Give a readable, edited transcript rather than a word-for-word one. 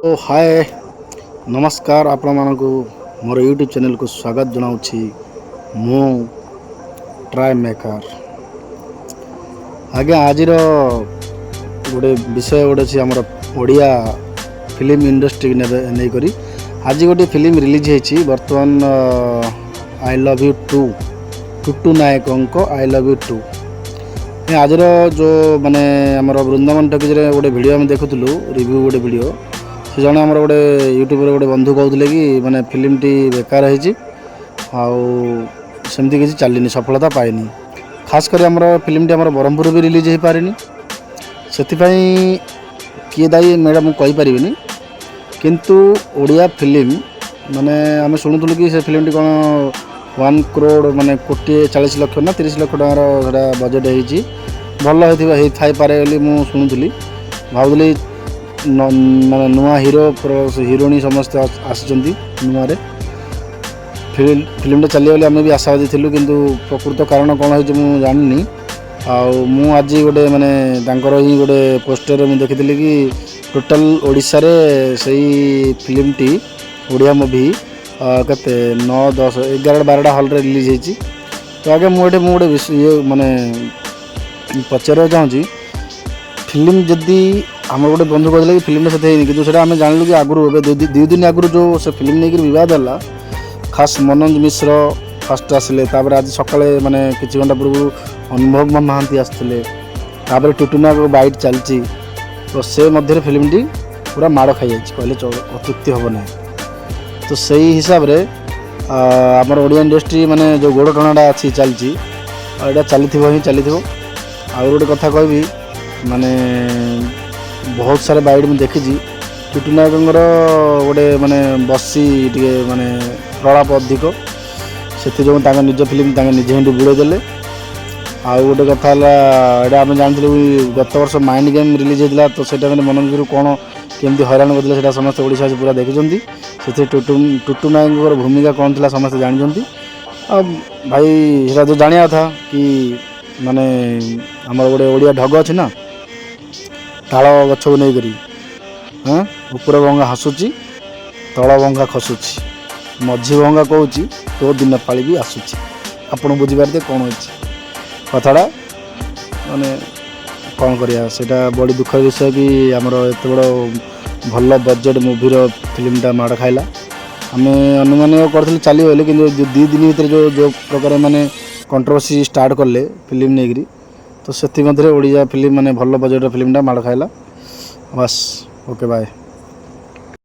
ଓ ହାଏ, ନମସ୍କାର। ଆପଣମାନଙ୍କୁ ମୋର ୟୁଟ୍ୟୁବ୍ ଚ୍ୟାନେଲକୁ ସ୍ୱାଗତ ଜଣାଉଛି। ମୁଁ ଟ୍ରାଏ ମେକର୍ ଆଜ୍ଞା। ଆଜିର ଗୋଟେ ବିଷୟ ଗୋଟେ ଅଛି, ଆମର ଓଡ଼ିଆ ଫିଲ୍ମ ଇଣ୍ଡଷ୍ଟ୍ରି ନେବେ ନେଇକରି। ଆଜି ଗୋଟେ ଫିଲ୍ମ ରିଲିଜ୍ ହେଇଛି ବର୍ତ୍ତମାନ, I love you two, Tutu ନାୟକଙ୍କ I love you two. ଆଜିର ଯେଉଁ ମାନେ ଆମର ବୃନ୍ଦାବନ ଟକିଜରେ ଗୋଟେ ଭିଡ଼ିଓ ଆମେ ଦେଖୁଥିଲୁ, ରିଭ୍ୟୁ ଗୋଟେ ଭିଡ଼ିଓ, ସେ ଜଣେ ଆମର ଗୋଟେ ୟୁଟ୍ୟୁବରେ ଗୋଟେ ବନ୍ଧୁ କହୁଥିଲେ କି ମାନେ ଫିଲ୍ମଟି ବେକାର ହେଇଛି ଆଉ ସେମିତି କିଛି ଚାଲିନି, ସଫଳତା ପାଇନି। ଖାସ୍ କରି ଆମର ଫିଲ୍ମଟି ଆମର ବ୍ରହ୍ମପୁର ବି ରିଲିଜ୍ ହେଇପାରିନି। ସେଥିପାଇଁ କିଏ ଦାୟୀ ମ୍ୟାଡ଼ାମ୍, ମୁଁ କହିପାରିବିନି। କିନ୍ତୁ ଓଡ଼ିଆ ଫିଲ୍ମ ମାନେ ଆମେ ଶୁଣୁଥିଲୁ କି ସେ ଫିଲ୍ମଟି କ'ଣ 1 କ୍ରୋଡ଼, ମାନେ କୋଟିଏ 40 ଲକ୍ଷ ନା 30 ଲକ୍ଷ ଟଙ୍କାର ସେଇଟା ବଜେଟ୍ ହେଇଛି, ଭଲ ହେଇଥିବ, ହେଇଥାଇପାରେ ବୋଲି ମୁଁ ଶୁଣୁଥିଲି। ଭାବୁଥିଲି ମାନେ ନୂଆ ହିରୋ ହିରୋଇନ୍ ସମସ୍ତେ ଆସିଛନ୍ତି ନୂଆରେ, ଫିଲ୍ମଟା ଚାଲିବ ବୋଲି ଆମେ ବି ଆଶାବାଦୀ ଥିଲୁ। କିନ୍ତୁ ପ୍ରକୃତ କାରଣ କ'ଣ ହେଇଛି ମୁଁ ଜାଣିନି। ଆଉ ମୁଁ ଆଜି ଗୋଟେ ମାନେ ତାଙ୍କର ହିଁ ଗୋଟେ ପୋଷ୍ଟରରେ ମୁଁ ଦେଖିଥିଲି କି ଟୋଟାଲ୍ ଓଡ଼ିଶାରେ ସେଇ ଫିଲ୍ମଟି, ଓଡ଼ିଆ ମୁଭି, କେତେ 9, 10, 11, 12ଟା ହଲ୍ରେ ରିଲିଜ୍ ହେଇଛି। ତ ଆଜ୍ଞା, ମୁଁ ଏଠି ମୁଁ ଗୋଟେ ଇଏ ମାନେ ପଚାରିବାକୁ ଚାହୁଁଛି, ଫିଲ୍ମ ଯଦି ଆମର ଗୋଟେ ବନ୍ଧୁ କହିଥିଲେ କି ଫିଲ୍ମଟା ସେତେ ହେଇନି, କିନ୍ତୁ ସେଇଟା ଆମେ ଜାଣିଲୁ କି ଆଗରୁ ଏବେ 2 ଦିନ ଆଗରୁ ଯେଉଁ ସେ ଫିଲ୍ମ ନେଇକରି ବିବାଦ ହେଲା, ଖାସ୍ ମନୋଜ ମିଶ୍ର ଫାଷ୍ଟ ଆସିଲେ, ତାପରେ ଆଜି ସକାଳେ ମାନେ କିଛି ଘଣ୍ଟା ପୂର୍ବରୁ ଅନୁଭବ ମହାନ୍ତି ଆସିଥିଲେ, ତାପରେ ଟୁଟୁ ନାୟକ ବାଇଟ୍ ଚାଲିଛି। ତ ସେ ମଧ୍ୟରେ ଫିଲ୍ମଟି ପୁରା ମାଡ଼ ଖାଇଯାଇଛି କହିଲେ ଅତ୍ୟୁକ୍ତି ହେବ ନାହିଁ। ତ ସେଇ ହିସାବରେ ଆମର ଓଡ଼ିଆ ଇଣ୍ଡଷ୍ଟ୍ରି ମାନେ ଯେଉଁ ଗୋଡ଼ ଟଣାଟା ଅଛି ଚାଲିଛି, ଆଉ ଏଇଟା ଚାଲିଥିବ ହିଁ ଚାଲିଥିବ। ଆଉ ଗୋଟେ କଥା କହିବି, ମାନେ ବହୁତ ସାରା ବାଇଟ୍ ମୁଁ ଦେଖିଛି, ଟୁଟୁ ନାୟକଙ୍କର ଗୋଟେ ମାନେ ବସି ଟିକେ ମାନେ ପ୍ରଳାପ ଅଧିକ, ସେଥିଯୋଗୁଁ ତାଙ୍କ ନିଜ ଫିଲ୍ମ ତାଙ୍କ ନିଜେ ହିଁ ବୁଡ଼େଇ ଦେଲେ। ଆଉ ଗୋଟେ କଥା ହେଲା, ଏଇଟା ଆମେ ଜାଣିଥିଲୁ ବି, ଗତ ବର୍ଷ ମାଇଣ୍ଡ ଗେମ୍ ରିଲିଜ୍ ହେଇଥିଲା, ତ ସେଇଟା ମାନେ ମନୋଜରୁ କ'ଣ କେମିତି ହଇରାଣ କରିଥିଲେ, ସେଇଟା ସମସ୍ତେ ଓଡ଼ିଶାବାସୀ ପୁରା ଦେଖିଛନ୍ତି। ସେଥିରେ ଟୁଟୁ ଟୁଟୁ ନାୟକଙ୍କର ଭୂମିକା କ'ଣ ଥିଲା ସମସ୍ତେ ଜାଣିଛନ୍ତି। ଆଉ ଭାଇ, ସେଇଟା ତ ଜାଣିବା କଥା କି ମାନେ ଆମର ଗୋଟେ ଓଡ଼ିଆ ଢଗ ଅଛି ନା, ତାଳ ଗଛକୁ ନେଇକରି, ହଁ, ଉପର ଭଙ୍ଗା ହସୁଛି, ତଳ ଭଙ୍ଗା ଖସୁଛି, ମଝି ଭଙ୍ଗା କହୁଛି ତୋ ଦିନ ପାଳି ବି ଆସୁଛି। ଆପଣ ବୁଝିପାରିଥିବେ କ'ଣ ହେଇଛି କଥାଟା। ମାନେ କ'ଣ କରିବା, ସେଇଟା ବଡ଼ି ଦୁଃଖର ବିଷୟ କି ଆମର ଏତେ ବଡ଼ ଭଲ ବଜେଟ୍ ମୁଭିର ଫିଲ୍ମଟା ମାଡ଼ ଖାଇଲା। ଆମେ ଅନୁମାନ କରିଥିଲୁ ଚାଲିବ ବୋଲି, କିନ୍ତୁ 2 ଦିନ ଭିତରେ ଯେଉଁ ଯେଉଁ ପ୍ରକାର ମାନେ କଣ୍ଟ୍ରୋଭର୍ସି ଷ୍ଟାର୍ଟ କଲେ ଫିଲ୍ମ ନେଇକରି, ତ ସେଥିମଧ୍ୟରେ ଓଡ଼ିଆ ଫିଲ୍ମ ମାନେ ଭଲ ବଜେଟ୍ର ଫିଲ୍ମଟା ମାଡ଼ ଖାଇଲା। ବାସ୍, ଓକେ, ବାଏ।